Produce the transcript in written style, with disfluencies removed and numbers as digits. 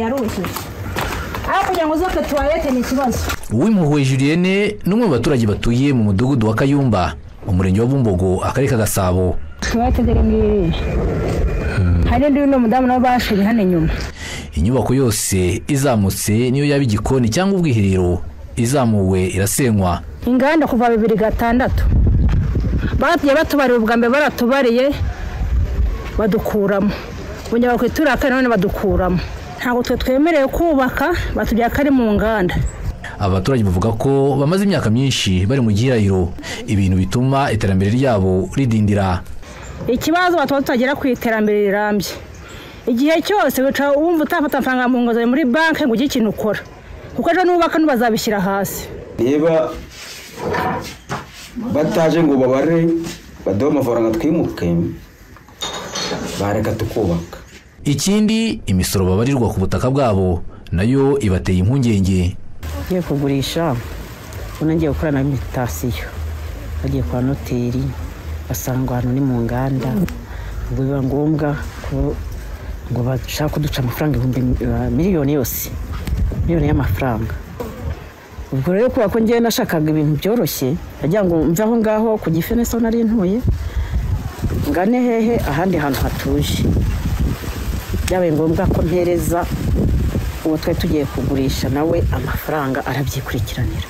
Yaruzuye, aho kugira ngo uzoke toilette ni ikibazo. Uwimpuhwe Julienne ni umwe mu baturage batuye mu mudugudu wa Kayumba, umurenge wa Bumbogo, akarere ka Gasabo. Toilette dore ngiri, hari n'undi uno mudamu nabo bashinye hano inyuma. Inyubako yose izamutse, niyo yaba igikoni cyangwa ubwiherero, izamuwe irasenywa. Inganda kuva 2006 bagiye batubariye, ubwa mbere baratubariye badukuramo, bongera bakwitura kane none badukuramo. Ntabwo twe twemerewe kubaka, batubwira ko ari mu nganda. Aba baturage bavuga ko bamaze imyaka myinshi bari mu gihirahiro, ibintu bituma iterambere ryabo ridindira. Ikibazo batuma tutagera ku iterambere rirambye, igihe cyose wicara wumva utafata amafaranga mu nguzanyo muri banki ngo ugire ikintu ukora, kuko ejo nubaka ntibazabishyira hasi. Niba bataje ngo babare baduhe amafaranga twimuke, bareka tukubaka. Ikindi, imisoro babarirwa ku butaka bwabo nayo ibateye impungenge. Ngiye kugurisha, ubona ngiye gukora na mutation, bagiye kwa noteri basanga ahantu ni mu nganda. Ubwo biba ngombwa ko ngo bashaka kuduca amafaranga 1,000,000 yose, miliyoni y'amafaranga. Ubwo rero kubera ko ngewe nashakaga ibintu byoroshye, nagira ngo mve aho ngaho ku Gifenesi aho nari ntuye, ngane hehe ahandi hantu hatuje. Byabaye ngombwa ko mpereza uwo twari tugiye kugurisha nawe amafaranga, arabyikurikiranira.